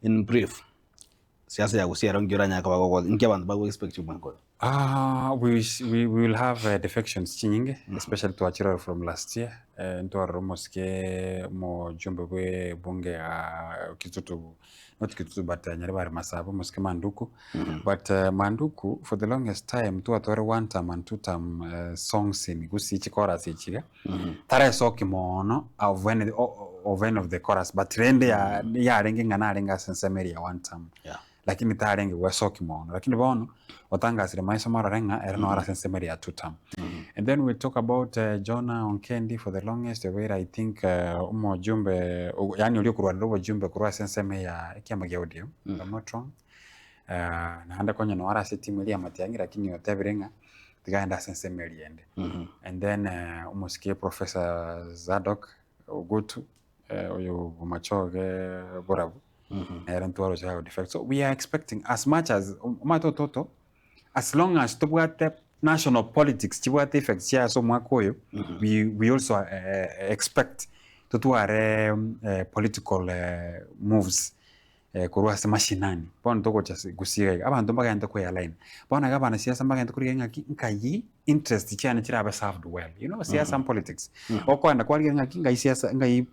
In brief, siasa ya Gusii ero nki oranyare koba gogo nki abanto bago expect omwaka oyo? Ah, we, sh- we, we will have defections chinyinge especially twachirore from last year eh, ntwarore omosike omojumbe bwe bunge ya Kitutu not Kitutu but Nyaribari Masaba omosike Manduku but Manduku for the longest time twatware one term and two term songs in Gusii chichorus echi iga taresoki mono of any, of any of the chorus but rende ya yarenge ng'a narenge ase ensemo eria ya one term Yeah. lakini tarenge gwesoki mono lakini bono otangasire maiso marore ng'a ere noro ase ensemo eria ya two term and then we talk about Jonah Onkendi for the longest obeire I think omojumbe o- yaani oria okorwanera obojumbe korwa ase ensemo ya ekiama gia ODM if I'm not wrong naende konya noro ase etimu eria ya Matiang'i lakini otebire ng'a tiga aende ase ensemo eria ende. And then omosike Professor Zadok Ogutu oyo bw'Machoge Borabu nere ntwaroche ago defect. So we are expecting as much as omanyete ototo as long as tobwate national politics chibwate effects chiaye ase omwaka oyo we, we also expect totware political moves korwa ase mashinani, bono togocha ase gusii iga, abanto mbagente koealign. Bono iga abanasiasa mbagente korigia ng'aki nkayi interest chiane chirabe served well, you know siasa and politics. Okoenda kwarigia ng'aki ngai siasa ngai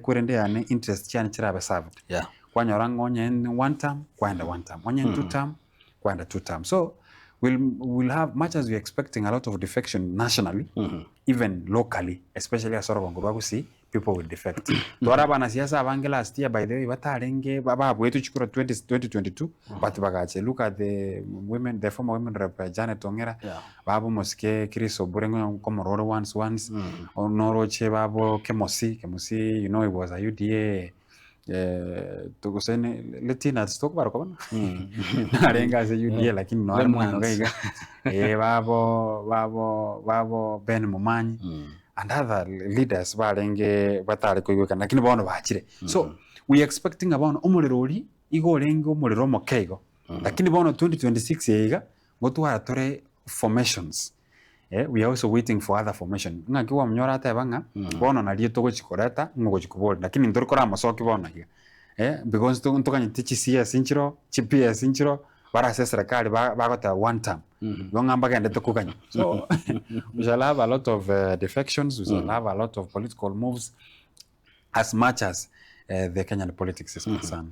kwerende yane interest chiane chirabe served. Yeah. Kwanyora ng'a onye one term, kwaenda one term, onye two term, kwaenda two term. So we'll, we'll have much as we're expecting a lot of defection nationally, even locally, especially ase orogongo rwa Gusii, people will defect. Twara abanasiasa abange last year by the way batarenge babuetwe chikura 20, 2022 but bagacha look at the women the former women rep Janet Ong'era Yeah. babo omosike Chris Obure nkomorore once once noroche babo Kemosi Kemosi you know he was a UDA gose Letinas tokobaroka bono narenge ase UDA lakini nore moino iga iga eh babo babo babo Ben Momanyi and other leaders barenge batare koigwekana lakini bono bachire. So we expecting ng'a bono omorero oria igo orenge omorero omoke igo lakini bono 2026 eye iga ngotwara tore formations eh, we are also waiting for other formation ng'aki kwamonyora ateba ng'a bono nario togochi koreta ng'a ogochi koboria lakini ntori koramosokia bono iga eh, because ntoganyeti chi CS nchiroo, chi PS nchiroo, bare ase eserekari bagoteba one term, igo ng'a mbagendete koganya. So we shall have a lot of defections, we shall have a lot of political moves as much as the Kenyan politics is concerned.